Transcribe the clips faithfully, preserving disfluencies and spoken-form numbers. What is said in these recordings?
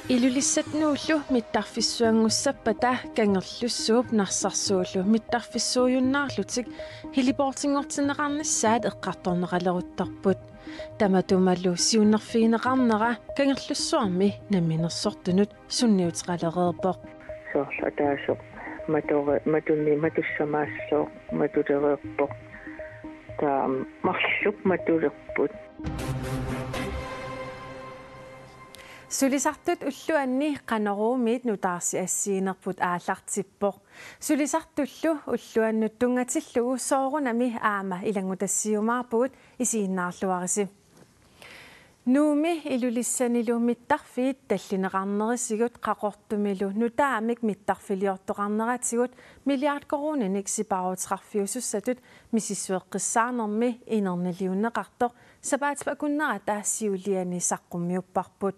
Ilulissat Nuullu mittarfissuanngussappata Kangerlussuup Narsarsuullu mittarfissuujunnaarlutik heliportinngortinneqarnissaat eqqartorneqaleruttorput. Tamatumalu siunnerfigineqarnera Kangerlussuarmi namminersortunut sunniuteqalereerpoq. Soorlu ataaseq matore-, matunni matussamaassuuq matulereerpoq. Taava marluk matulerput. Sulisartut ulluanni Qanoruumiit nutaarsiassiinerput aallartippoq. Sulisartullu ulluannut tunngatillugu soorunami aamma ilanngutassiumaarpugut, isiginnaarluarisi. Nuummi Ilulissanilu mittarfiit tallineqarnerisigut Qaqortumilu nutaamik mittarfiliortoqarneratigut milliard koruuninik sipaaruteqarfiusussatut misissueqqissaarnermi inerniliunneqartoq sapaatip akunnerata siuliani saqqummiupparput.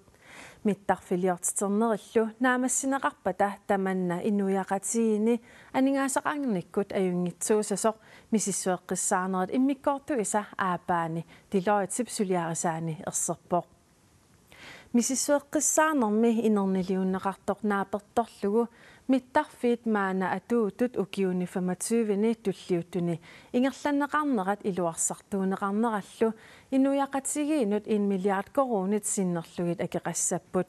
Mittarfiliortiternerillu naammassineqarpata tamanna inuiaqatigiinni aningaasaqarnikkut ajunngitsuusasoq misissueqqissaarnerit immikkoortuisa aappaani Deloittep suliarisaani erserpoq. Misissueqqissaarnermi inerniliunneqartoq naapertorlugu mittarfiit maanna atuuttut ukiuni femogtyve-ni tulliuttuni ingerlanneqarnerat iluarsartuunneqarnerallu inuiaqatigiinnut en milliard koruunit sinnerlugit akeqassapput.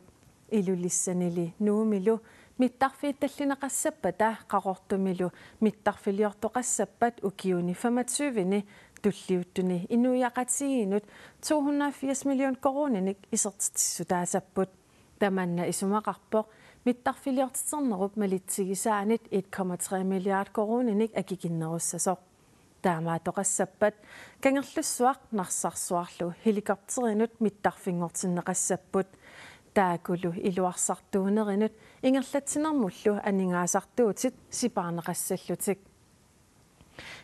Ilulissanili Nuummilu mittarfiit tallineqassappata Qaqortumilu mittarfiliortoqassappat ukiuni femogtyve-ni tulliuttuni inuiaqatigiinnut to hundrede og firs million koruuninik isertitsissutaasapput. Tamanna isumaqarpoq mittarfiliortiternerup malitsigisaanit en komma tre milliard koruuninik akikinnerussasoq. Taamaattoqassappat Kangerlussuaq Narsarsuarlu helikopterinut mittarfinngortinneqassapput. Taakkulu iluarsartuunerinut ingerlatsinermullu aningaasartuutit sipaarneqassallutik.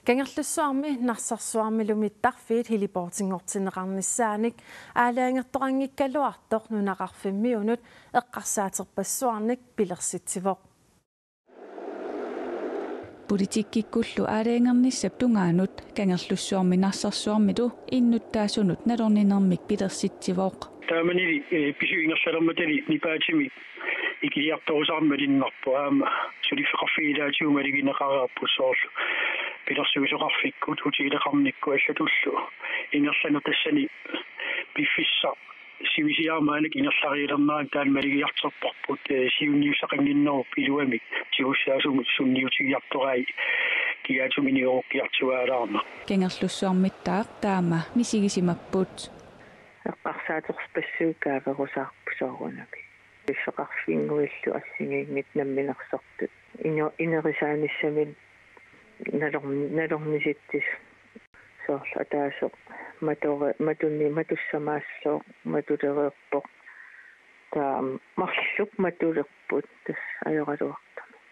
Kangerlussuarmi Narsarsuarmilu mittarfiit heliportinngortinneqarnissaanik aalajangertoqanngikkaluartoq nunaqarfimmiunut eqqarsaaterpassuarnik pilersitsivoq. Politikkikkullu aalajangernissap tungaanut Kangerlussuarmi Narsarsuarmilu innuttaasunut nalorninermik pilersitsivoq. Taamanili, eh, pisut ingerlalermatali nipaatimik ikiliartorusarneq malunnarpoq, aamma suliffeqarfigilaatigut malugineqareerput, soorlu pilersuisoqarfikkut, hotelleqarnikkut allatullu ingerlaneq tassani piffissaq sivisuumik ingerlariilernerani taanna malugiartorparput, eh, siunniussaqannginnerup iluamik tigussaasumut sunniutigiartorai kiaatsuminik ingerukkiartuaalaarneq. Kangerlussuarmittaaq taama misigisimapput. Eqqarsaaterpassuit kaaverusaarput soorunami. Suliffeqarfinnguillu assigiinngitsut namminersortut ino-, inerisaanissaminnik nalorn-, nalornisitsisut. Soorlu ataaseq matore-, matunni matussamaassuuq matulereerpoq. Taava marluk matulerput tassa ajoraluartumik.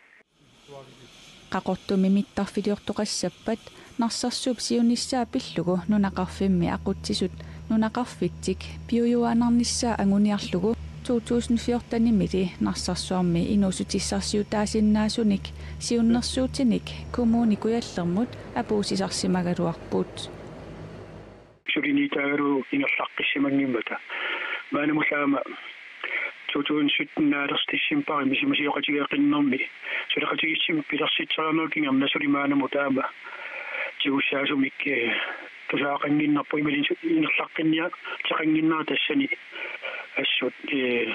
Qaqortumi mittarfiliortoqassappat Narsarsuup siunissaa pillugu nunaqarfimmi aqutsisut nunaqarfitsik piujuaannarnissaa anguniarlugu to tusind fjorten-imili Narsarsuarmi inuussutissarsiutaasinnaasunik siunnersuutinik Kommune Kujallermut apuussisarsimagaluarput. Suliniutaagaluarlugu ingerlaqqissimanngimmata. Maannamut aamma to tusind sytten naalersutissimparimi isumasioqatigeeqqinnermi suleqatigiissumik pilersitseriarnerup kingorna suli maannamut aamma tigussaasumik, eh, tusagaqannginnarpoq, imaluunniit ingerlaqqinniartoqannginnera tassani assut, eh,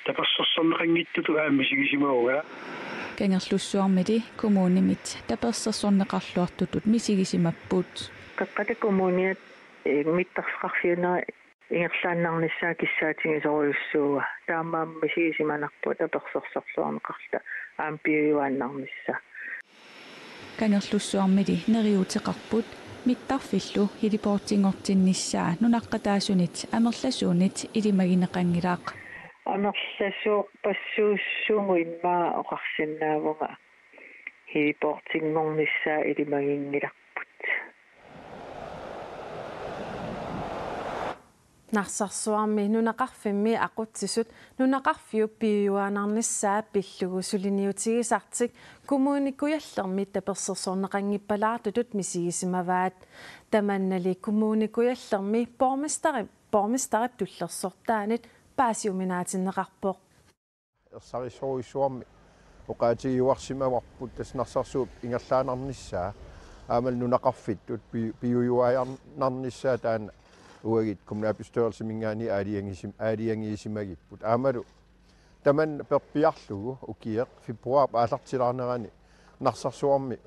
tapersersorneqanngitsutut aamma misigisimavunga. Kangerlussuarmili kommunimit tapersersorneqarluartutut misigisimapput. Qeqqata Kommuniat, eh, mittarfeqarfiunera ingerlaannarnissaa kissaatigisorujussuuara. Taamaammat misigisimanarpunga tapersersorluarneqarluta aamma piujuaannarnissaa. Kangerlussuarmili neriuuteqarput mittarfillu heliportinngortinnissaa nunaqqataasunit amerlasuunit ilimagineqanngilaq. Amerlasoorpassuussuugut immaqa oqarsinnaavunga heliportinngornissaa ilimaginngilarput. Narsarsuarmi nunaqarfimmi aqutsisut nunaqarfiup piujuaannarnissaa pillugu suliniutigisartik Kommune Kujallermi tapersersorneqanngippallaartutut misigisimavaat. Tamannali Kommune Kujallermi borgmesterip, borgmesterip tullersortaanit paasiuminaatinneqarpoq. Ersarissorujussuarmik oqaatigiuarsimavarput tassa Narsarsuup ingerlaannarnissaa aammalu nunaqarfittut pi-, piujuaannarnissaa taanna uagut kommunalbestyrelsiminngaanniit aalajangiisim-, aalajangiisimagipput. Aammalu tamanna perpiarlugu ukiaq februaarip aallartilaarnerani Narsarsuarmi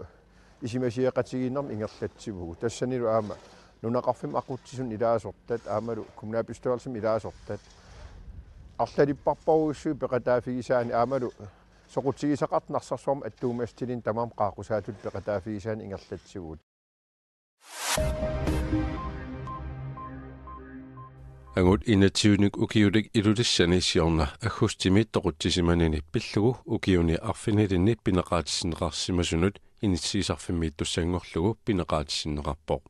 isumasioqatigiinnermik ingerlatsivugut. Tassanilu aamma nunaqarfimmi aqutsisunut ilaasortat aammalu kommunalbestyrelsimi ilaasortat arlalipparpassuit peqataaffigisaanni aammalu soqutigisaqartut Narsarsuarmi attuumassutillit tamarmik qaaqqusaatut peqataaffigisaanni ingerlatsivugut. Angut enogtyvenik ukiulik Ilulissani siorna aggustimi toqutsisimanini pillugu ukiuni arfinilinni pineqaatissinneqarsimasunut inissiisarfimmiittussanngorlugu pineqaatissinneqarpoq.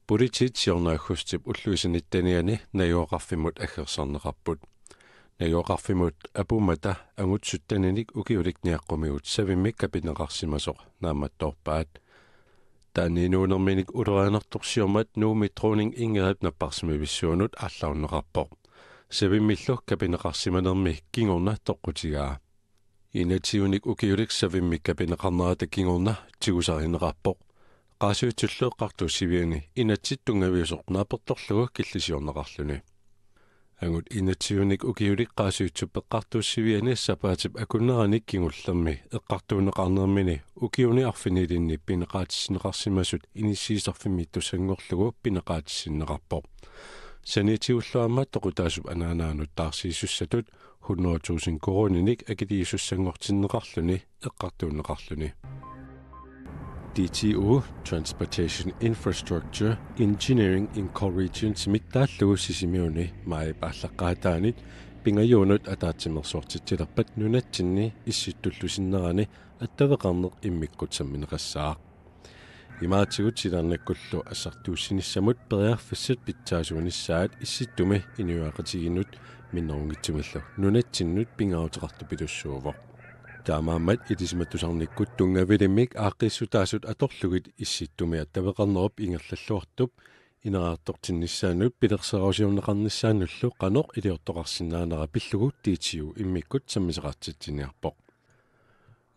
Politiit siorna aggustip ulluisa nittenianni najugaqarfimmut aggersarneqarput. Najugaqarfimmut apuummata angut sytteninik ukiulik niaqqumigut savimmik kapineqarsimasoq naammattoorpaat. Taanna inuunerminik ulorianartoq siummat Nuummi Dronning Ingridip napparsimmavissuanut aallaruneqarpoq. Savimmillu kapineqarsimanermi kingorna toqqutigaa. Enogtyvenik ukiulik savimmik kapineqarnerata kingorna tigusarineqarpoq. Qaasuitsullu Eqqartuussiviani inatsit tunngaviusoq naapertorlugu killisiorneqarluni. Angut enogtyvenik ukiulik Qaasuitsup Eqqartuussiviani sapaatip akunnerani kingullermi eqqartuunneqarnermini ukiuni arfinilinni pineqaatissinneqarsimasut inissiisarfimmiittussanngorlugu pineqaatissinneqarpoq. Saniatigullu aamma toqutaasup anaanaanut taarsiisussatut hundrede tusind koruuninik akiliisussanngortinneqarluni eqqartuunneqarluni. D T U, Transportation Infrastructure Engineering Incorporationimik taallugu Sisimiuni maajip aallaqqaataanit pingajuunut ataatsimeersuartitsilerpat nunatsinni Issittullu sinnerani attaveqarneq immikkut sammineqassaaq. Imaatigut silaannakkullu assartuussinissamut periarfissat pitsaasuunissaat Issittumi inuiaqatigiinnut minnerunngitsumillu nunatsinnut pingaaruteqartupilussuuvoq. Taamaammat ilisimatusarnikkut tunngavilimmik aaqqiissutaasut atorlugit Issittumi attaveqarnerup ingerlalluartup ineriartortinnissaanut pilersaarusiorneqarnissaanullu qanoq iliortoqarsinnaanera pillugu D T U immikkut sammisoqartitsiniarpoq.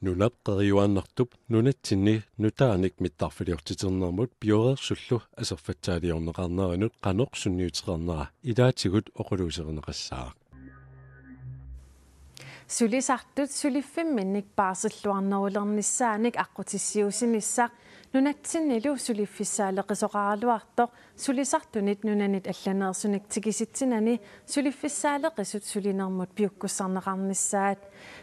Nunap qeriuaannartup nunatsinni nutaanik mittarfiliortiternermut pioreersullu aserfatsaaliorneqarnerinut qanoq sunniuteqarnera ilaatigut oqaluuserineqassaaq. Sulisartut suliffimminnik baarsilluarnerulernissaanik aqqutissiuussinissaq nunatsinnilu suliffissaaleqisoqaraluartoq sulisartunit nunanit allaneersunik tikisitsinani suliffissaaleqisut sulinermut piukkussarneqarnissaat.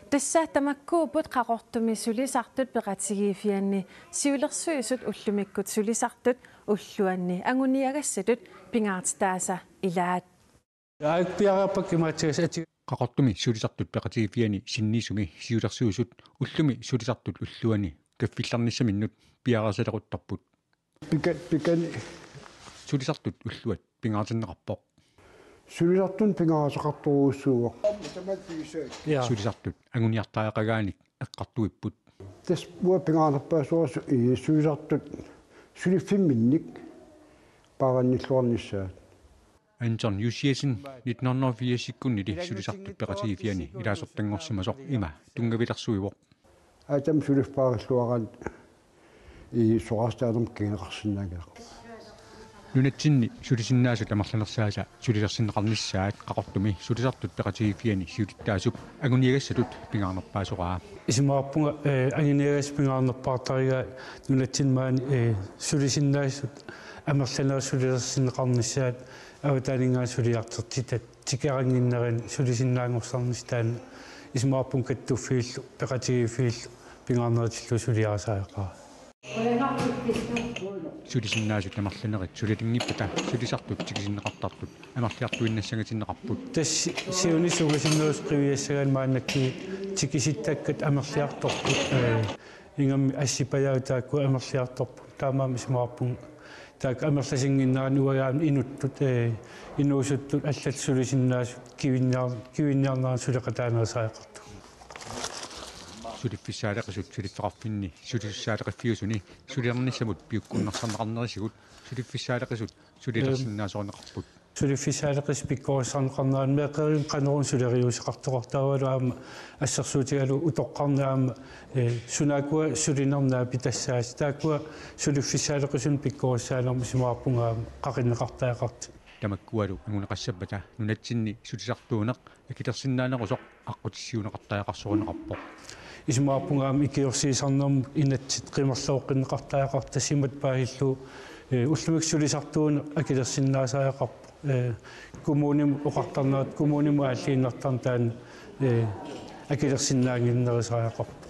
Tassa tamakkuupput Qaqortumi sulisartut peqatigiiffianni siulersuisut ullumikkut sulisartut ulluanni anguniagassatut pingaartitaasa ilaat. Aak piareerpakka imaatigas ati. Qaqortumi sulisartut peqatigiiffianni sinniisumi siulersuisut ullumi sulisartut ulluanni kaffillarnissaminnut piareersalequttarput. Pika-, pikani. Sulisartut ulluat pingaarutinneqarpoq. Sulisartut pingaaruteqartorujussuuvoq. Ja. Sulisartut anguniartariaqagaanik eqqartuipput. Tassa uanga pingaarnerpaasorasu i sulisartut suliffimminnik paarannilluarnissaat. Anton Jussiassen nitten hundrede og firsikkunnili sulisartut peqatigiiffianni ilaasortanngorsimasoq ima tunngavilersuivoq. Atam suliffaarilluaraat i soraastaanerm kingeqarsinnaanngilaq. Nunatsinni sulisinnaasut amerlanersaasa sulilersinneqarnissaat Qaqortumi sulisartut peqatigiiffianni siulittaasup anguniagassatut pingaarnerpaasoraa. Isumaqarpunga, eh, anguniagassat pingaarnerpaartarigaat nunatsinni maani, eh, sulisinnaasut amerlanerit sulilersinneqarnissaat avataaninngaanniit suliartortitat tikeraannginnerini sulisinnaanngorsarnissaat taanna isumaqarpunga kattuffiillu peqatigiiffiillu pingaarneritillugu suliarisariaqarput. Sulisinnaasut amerlanerit sulinngippata sulisartut tikisinneqartartut amerliartuinnassangatinneqarput. Tassa siunissaq ungasinnerusoq qiviassagaanni maannakkut tikisittakkat amerliartorput, eh, ingammik assipajaavi taakku amerliartorput. Taamaammat isumaqarpunga Taakku amerlasinnginneranni uagut aamma inuttut, eh, inuusuttut allatut sulisinnaasut kivinniar-, kivinniarneranut suleqataanerisariaqartugut. Suliffissaaleqisut suliffeqarfinni sulisussaaleqiffiusuni sulilernissamut piukkunnarsarneqarnerisigut suliffissaaleqisut sulilersinnaasorineqarput. Suliffissaaleqisut pikkorissarneqarnerat meeqqerivinni qanoruna suleriaaseqartoqartarput aamma assersuutigalugu utoqqarnut aamma, eh, sunaakkua sulinerni aapitassaasoq. Taakkua suliffissaaleqisunut pikkorissaanermut isumaqarpunga aamma qaqinneqartariaqartut. Tamakkualu anguneqassappata nunatsinni sulisartuuneq akilersinnaanerusoq aqqutissiuunneqartariaqarsorineqarpoq. Isumaqarpunga aamma ikiorsiisarnermut inatsit qimerlooqqinneqartariaqartut tassa imatut paasillugu, eh, ullumikkut sulisartuuneq akilersinnaasariaqarpoq. Eh, kommunimut oqartarnerat, kommunimut aalliinnartarneq taanna, eh, akilersinnaannginnerusariaqarpoq.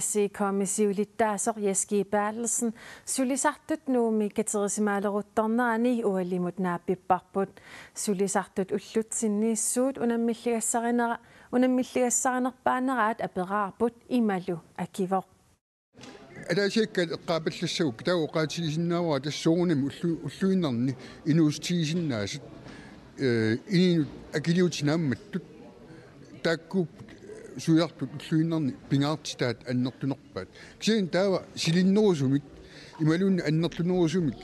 S I K-mi siulittaasoq Jess G. Berthelsen sulisartut Nuummi katerisimaleruttornerani ualimut naappipparput. Sulisartut ullutsinni suut unammilligassarinera-, unammilligassarinerpaaneraat aperaarput imalu akivoq. Ataasiakkaat eqqaapallassagukkit taava oqaatigisinnaavara tassa soorunami ullu-, ulluinnarni inuussutigisinnaasat, eh, inunnut akiliutit naammattut taakkuupput suliartut ulluinnarni pingaartitaat annertunerpaat. Kisianni taava silinnerusumik imaluunniit annertunerusumik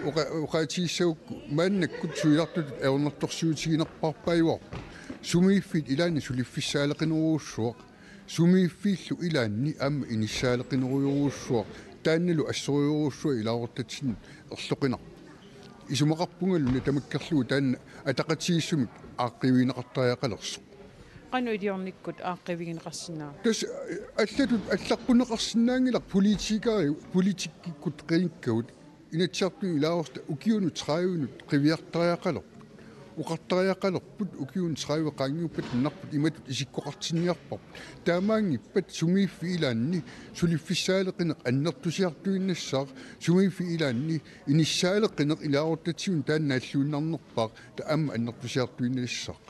oqa-, oqaatigissagukku maannakkut suliartutut ajornartorsiutiginerpaarpaajuarput. Sumiiffiit ilaanni suliffissaaleqinerujussuaq. Sumiiffiillu ilaanni aamma inissaaleqinerujorujussuaq, taannalu assorujorujussuaq ilaasortatsinnut erloqinarpoq. Isumaqarpungalu tamakkerlugu taanna ataqatigiissumik aaqqiivigineqartariaqalersoq. Qanoq iliornikkut aaqqiivigineqarsinnaava? Tassa allatut allaqqunneqarsinnaanngilaq politikeri-, politikkikkut qinikkagut. Inatsisartuni ilaasortat ukiunut tredivenut qiviartariaqalerput. Oqartariaqalerput ukiunut tredive qaangiuppata nunarput imatut isikkoqartinniarparput. Taamaanngippat sumiiffiit ilaanni suliffissaaleqineq annertusiartuinnassaaq, sumiiffiit ilaanni inissaaleqineq ilaasortatsinnut taanna naalluinnarnerpaaq taava aamma annertusiartuinnassaaq.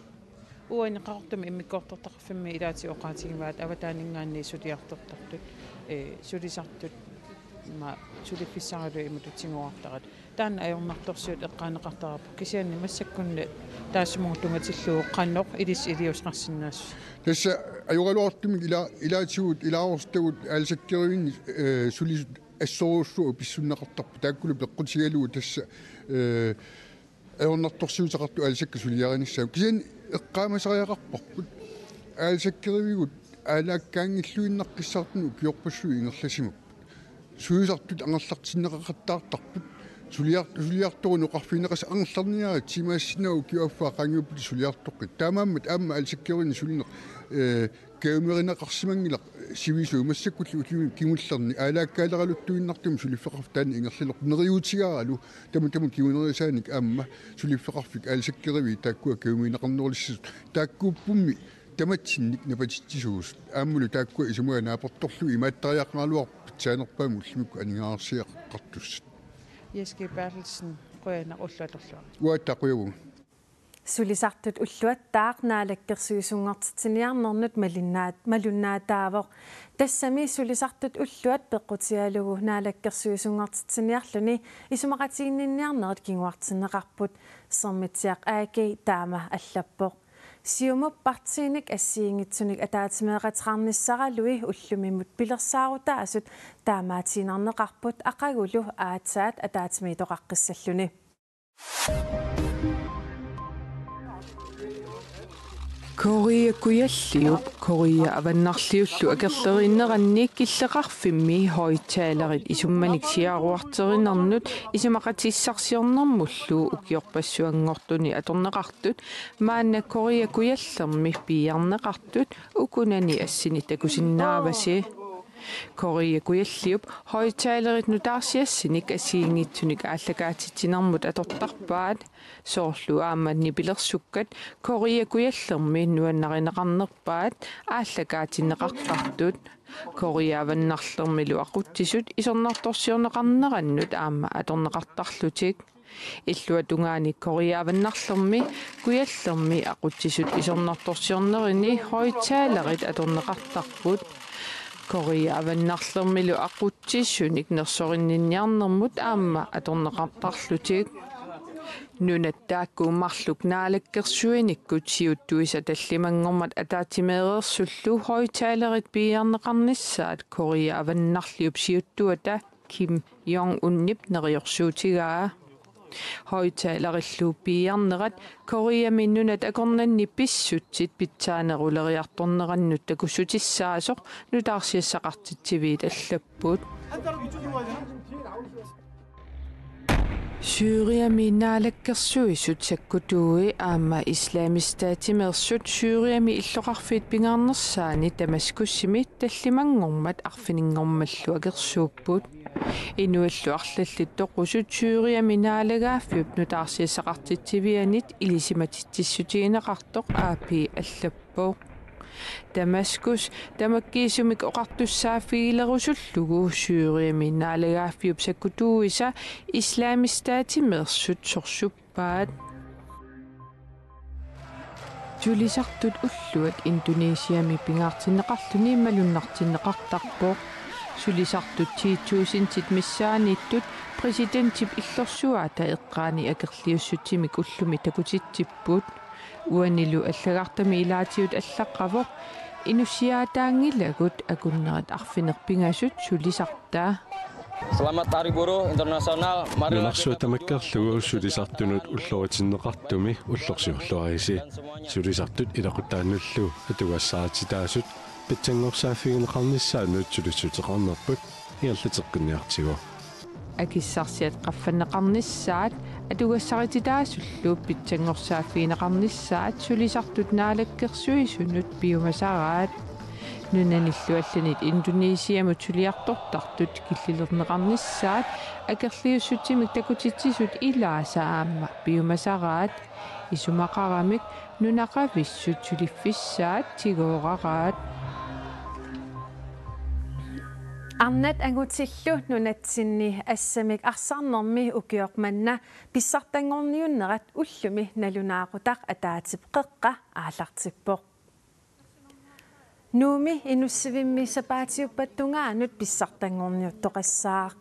Uani Qaqortumi immikkoortortaqarfimmi ilaatigut oqaatigivaat avataaninngaanniit suliartortartut, eh, sulisartut, ma-, suliffissaraluit imatut tiguartarat. Taanna ajornartorsiut eqqaaneqartarpoq. Kisianni massakkunni taassumunnga tunngatillugu qanoq ilissi iliuuseqarsinnaassusi. Tassa ajoraluartumik ila-, ilaatigut ilaasortagut aalisakkeruvinni, eh, sulisut assorujussuaq pissunneqartarput. Taakkulu peqqutigalugu tassa, eh, ajornartorsiuteqartut aalisakkat suliarinissaat. Kisianni eqqaamasariaqarparput. Aalisakkerivigut aalaakkaanngilluinnaqqissaartunut ukiorpassuit ingerlasimapput. Sulisartut angerlartinneqaqattaartarput. Suliart-, suliartoruni oqarfigineqassaaq angerlarniaritsi imaassinnaavoq ukiup affaa qaangiuppata suliartoqqit. Taamaammat aamma aalisakkeruvinni sulineq, eh, kajumerineqarsimanngilaq sivisuumik massakkullu ullumi kingullerni aalaakkaaleraluttuinnartumik suliffeqarfik taanna ingerlalerpoq neriuutigaaralu tamatuma kingunerisaanik aamma suliffeqarfik aalisakkerivik taakkua kajumerineqarnerulissasut taakkuuppummi tamatsinnik napatitsisuusut aammalu taakkua isumaga naapertorlugit imaattariaqaraluarput pitsaanerpaamik ullumikkut aningaasarsiaqartussat. Jess G. Berthelsen, qujanaq ulluatorluarisi. Uagut taava qujavugut. Sulisartut ulluattaaq naalakkersuisunngortitsiniarnernut malunnaat-, malunnaataavoq. Tassami sulisartut ulluat peqqutigalugu naalakkersuisunngortitsiniarluni isumaqatiginninniarnerit kinguartinneqarput, Sermitsiaq A G taama allappoq. Siumup partiinik assigiinngitsunik ataatsimeeqateqarnissaralui ullumimut pilersaarutaasut taamaatiinnarneqarput aqagulu aatsaat ataatsimiittoqaqqissalluni. Korea Kujalliup Korea Avannarliullu akerleriinneranni killeqarfimmi højttalerit isummanik siaruarterinermut isumaqatissarsiornermullu ukiorpassuanngortuni atorneqartut maanna Korea Kujallermi piiarneqartut ukunani assini takusinnaavasi. Korea Kujalliup højttalerit nutaarsiassinik assigiinngitsunik aallakaatitsinermut atortarpaat, soorlu aamma nipilersukkat Korea Kujallermi nuannarineqarnerpaat aallakaatinneqartartut, Korea Avannarlermilu aqutsisut isornartorsiorneqarnerannut aamma atorneqartarlutik. Illuatungaani Korea Avannarlermi Kujallermi aqutsisut isornartorsiornerini højttalerit atorneqartarput. Korea Avannarlermilu aqutsisunik nersorinninniarnermut aamma atorneqartarlutik. Nunat taakku marluk naalakkersuinikkut siuttuisa tallimanngormat ataatsimeereersullu højttalerit piiarneqarnissaat Korea Avannarliup siuttuata Kim Jong-unip neriorsuutigaa. Højttalerillu piiarnerat Koreami nunat akornanni pissutsit pitsaaneruleriartornerannut takussutissaasoq nutaarsiassaqartitsiviit allapput. Syriami naalakkersuisut sakkutuui aamma Islamisk Statimeersut Syriami illoqarfiit pingaarnersaanni Damaskusimi tallimanngormat arfininngormallu akersuupput. Inuillu arlallit toqusut Syriami naalagaaffiup nutaarsiassaqartitsivianit ilisimatitsissutigineqartoq A P allappoq. Damaskus tamakkiisumik oqartussaaffigilerusullugu Syriami naalagaaffiup sakkutuuisa Islamisk Statimeersut sorsuppaat. Sulisartut ulluat Indonesiami pingaartinneqarluni malunnartinneqartarpoq. Sulisartut ti tusindit missaanniittut præsidentip illorsuata eqqaani akerliussutsimik ullumi takutitsipput. Uanilu allagartami ilaatigut allaqqavoq inussiaataanngilagut akunnerit arfineq-pingasut sulisarta. Selamat Hari Buruh Internasional. Mari. Nunarsuaq tamakkerlugu sulisartunut ulloritsinneqartumi ullorsiorluarisi. Sulisartut ilaquttaannullu atugassarititaasut pitsanngorsaaffigineqarnissaannut sulissuteqarnerput ingerlateqqinniartigu. Akissarsiat qaffanneqarnissaat atugassarititaasullu pitsanngorsaaffigineqarnissaat sulisartut naalakkersuisunut piumasaraat. Nunanillu allanit Indonesiamut suliartortartut killilerneqarnissaat akerliussutsimik takutitsisut ilaasa aamma piumasaraat. Isumaqaramik nunaqavissut suliffissaat tigooraraat. Arnat angutillu nunatsinni assamik arsarnermi ukioq manna pissartanngorniunnerat ullumi nalunaaqutaq ataatip qeqqa aallartippoq. Nuummi Inussivimmi sapaatiuppat tungaanut pissartanngorniuttoqassaaq.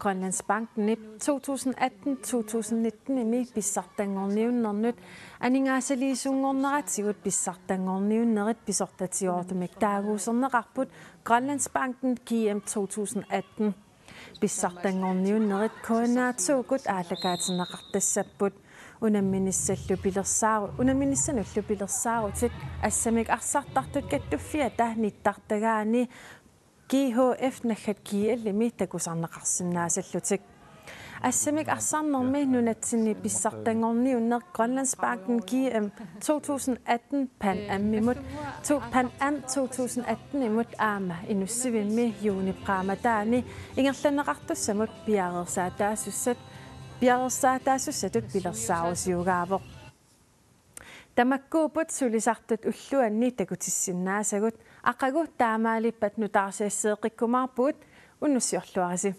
Grønlandsbankenip to tusind atten to tusind nitten-imi pissartanngorniunnernut aningaasaliisunngorneratigut pissartanngorniunnerit pisortatigoortumik taaguuserneqarput Grønlandsbanken G M to tusind atten. Pissartanngorniunnerit K N R to-kkut aallakaatinneqartassapput. Unamminissallu pilersaaru-, unamminissanullu pilersaarutit assamik arsartartut kattuffiata nittartagaani G H F naggat G L-imi takusarneqarsinnaasallutik. Assamik arsarnermi nunatsinni pissartanngorniunneq Grønlandsbanken G M to tusind atten Pan Amimut, to, Pan Am to tusind atten-imut aamma Inussivimmi juunip qaammataani ingerlanneqartussamut piareersaataasussat, piareersaataasussatut pilersaarusiugaavoq. Tamakkuupput sulisartut ulluanni takutissinnaasagut, aqagu taamaalippat nutaarsiasseeqqikkumaarpugut, unnussiorluarisi.